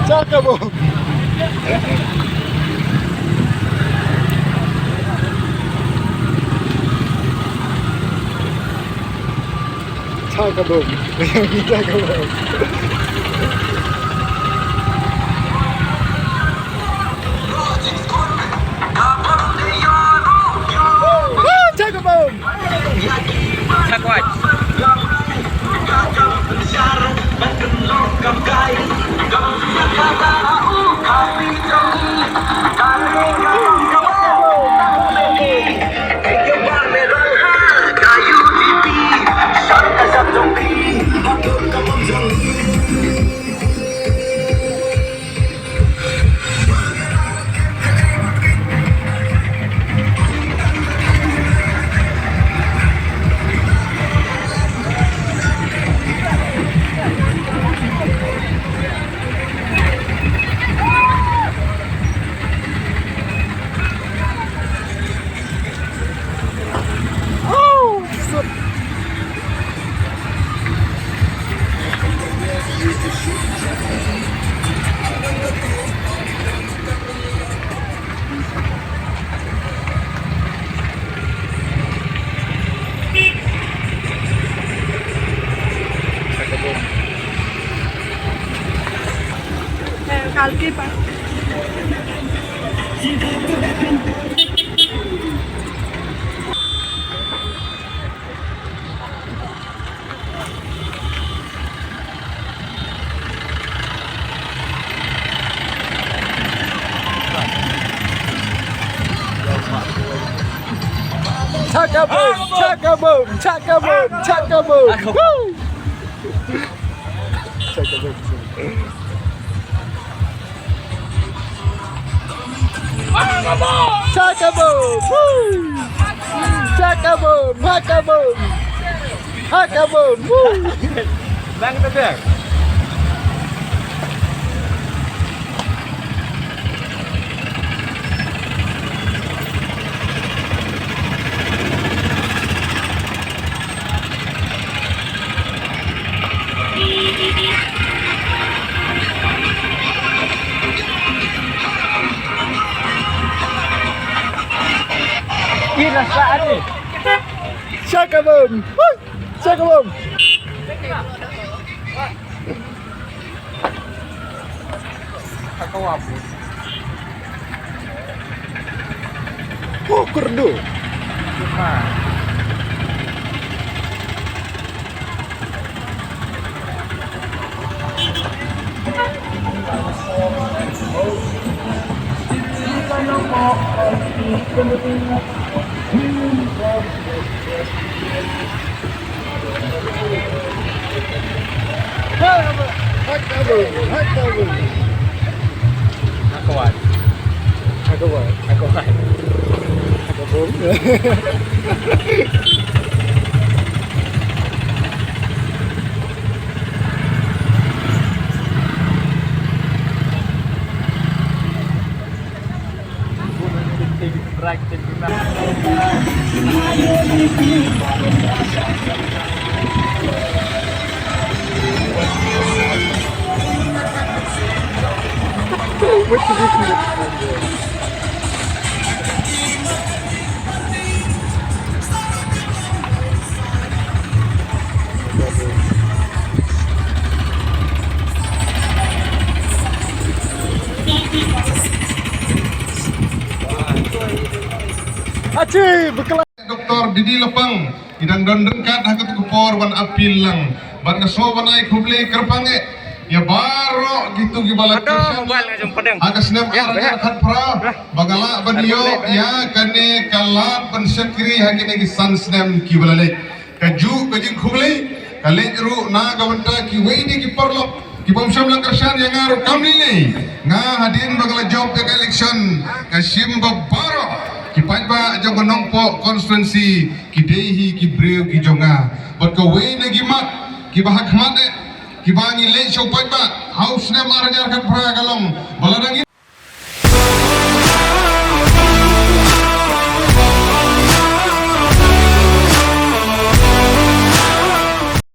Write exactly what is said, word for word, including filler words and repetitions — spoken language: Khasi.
Chakabum. Chakabum. Chakabum. Chakabum. Chakabum, chakabum, chakabum, chakabum. Woo! Chakabum. Chakabum! Woo! Chakabum! Hakabum! Hakabum! Woo! Bang, bang, bang. Ila saat ni. Chakabum. Woo. Chakabum. Oh, kerdu. Hakabum, hakabum. Hakabum. Hakabum. Hakabum. Hakabum. Achi, bekla- Doktor Didi Lapang, i dang don ryngkat ha katto ka por ban appeal lang. Bad nga sngewbha ban ai khublei kyrpang eh ïa baroh kito kiba la kyrshan ha ka snem ar hajar khatphra ba nga lah ban ïoh ïa kane ka lad ban shakri ha kine ki san snem kiba la leit. Kajuh ka jingkhublei ka leit ruh na ka bynta kiwei de ki paralok ki bym shym la kyrshan ïa nga ruh kam lei lei. Nga hadien ba ka la jop ïa ka election ka shim ba baroh ki paidbah jong ka Nongpoh constituency ki dei hi ki briew ki jong nga. Bad kawei na ki mat kiba ha khmat eh kiba ngi leit sha u paidbah ha u snem ar hajar khatphra ka long ba lada ngi